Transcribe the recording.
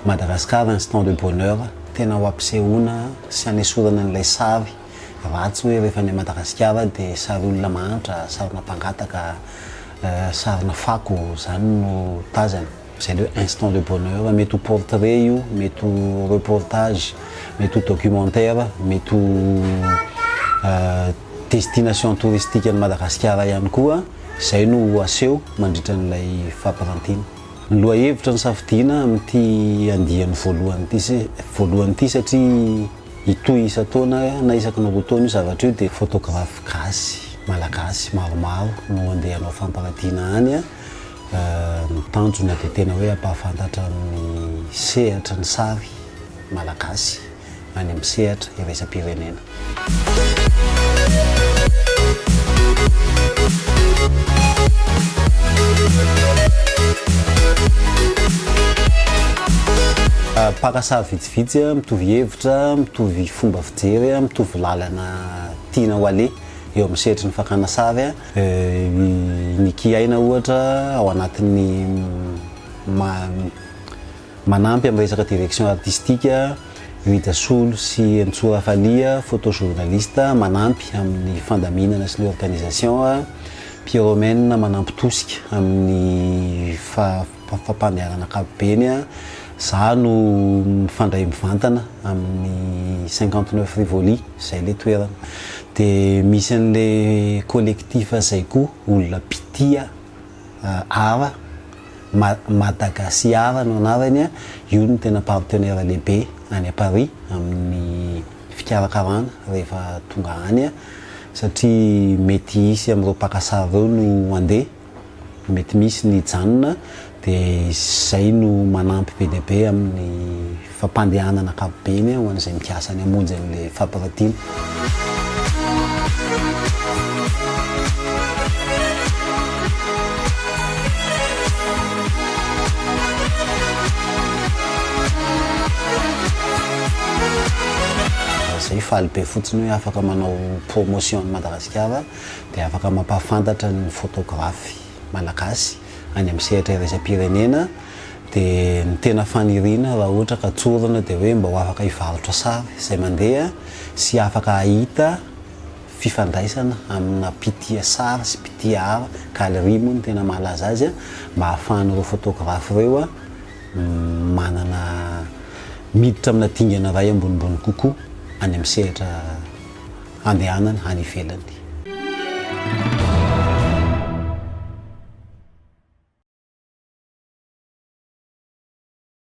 Madagascar instant de bonheur, tena ho ampisehoana sy hanesorana an'ilay sary ratsy hoe rehefa any Madagasikara dia sary olona mahantra, sarina mpangataka, sarina fako, izany no tazana. Izay ilay hoe instant de bonheur, mety ho portrait io, mety ho reportage, mety ho documentaire, mety ho destination touristique an'i Madagasikara ihany koa, izay no ho aseho mandritra an'ilay fampirantiana. Ny lohahevitra nosafidiana amin'ity andiany voalohany ity voalohany ity satria hitohy isan-taona na isaky ny roa taona io zavatra io dia photographe gasy, malagasy maromaro no handeha hanao fampirantiana any. Ny tanjona dia tena hoe hampahafantatra ny sehatry ny sary malagasy any amin'ny sehatra iraisam-pirenena. Mpaka sary vitsivitsy mitovy hevitra, mitovy fomba fijery, mitovy lalana tiana ho aleha eo amin'ny sehatry ny fakana sary. I Nicky Aina ohatra ao anatin'ny manampy amin'ny resaka direction artistique, Rija Solo sy Henintsoa Rafalia, photojournaliste, manampy amin'ny fandaminana sy ny organisation, Pierrot Mena manampy tosika amin'ny fampandehanana ankapobeny, za no mifandray mivantana amin'ny 59 Rivoli, izay ilay toerana. Dia misy an'ilay collectif izay koa, olona mpitia art, Madagasiara no anarany, io no tena partenaire lehibe any Paris amin'ny fikarakarana rehefa tonga any satria mety hisy amin'ireo mpaka sary ireo no handeha, mety misy ny hijanona dia izay no manampy be dia be amin'ny fampandehanana ankapobeny ho an'izay mikasa ny hamonjy an'ilay fampiratiana. Zay faly be fotsiny hoe afaka manao promotion an'i Madagasikara dia afaka mampahafantatra ny photographe malagasy any amin'ny sehatra iraisam-pirenena. Dia ny tena faniriana raha ohatra ka tsorina dia hoe mba ho afaka hivarotra sary izay mandeha sy afaka hahita fifandraisana amina mpitia sary sy mpitia art, galerie moa no tena mahalaza azy, mba hahafahan'ireo photographe ireo manana miditra amina dingana iray ambonimbony kokoa any amin'ny sehatra handehanana any ivelany.